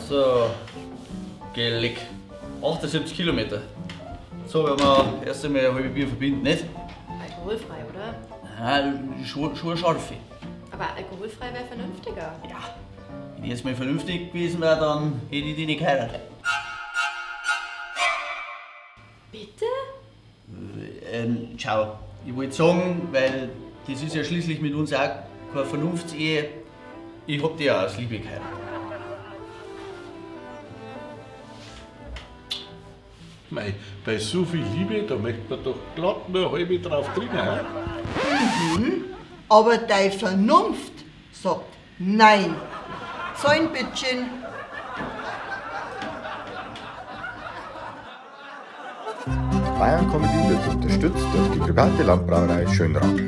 So, Gelick. 78 Kilometer. So, werden wir erst einmal ein halbes Bier verbinden, nicht? Alkoholfrei, oder? Nein, schon scharfe. Aber alkoholfrei wäre vernünftiger. Ja, wenn ich jetzt mal vernünftig gewesen wäre, dann hätte ich die nicht geheiratet. Bitte? Schau, ich wollte sagen, weil das ist ja schließlich mit uns auch keine Vernunftsehe. Ich hab die ja aus Liebe geheiratet. Mei, bei so viel Liebe, da möchte man doch glatt nur eine halbe drauf trinken. He? Mhm. Aber deine Vernunft sagt nein. Zahlen bittschön. Bayern Comedy wird unterstützt durch die private Landbrauerei Schönrath.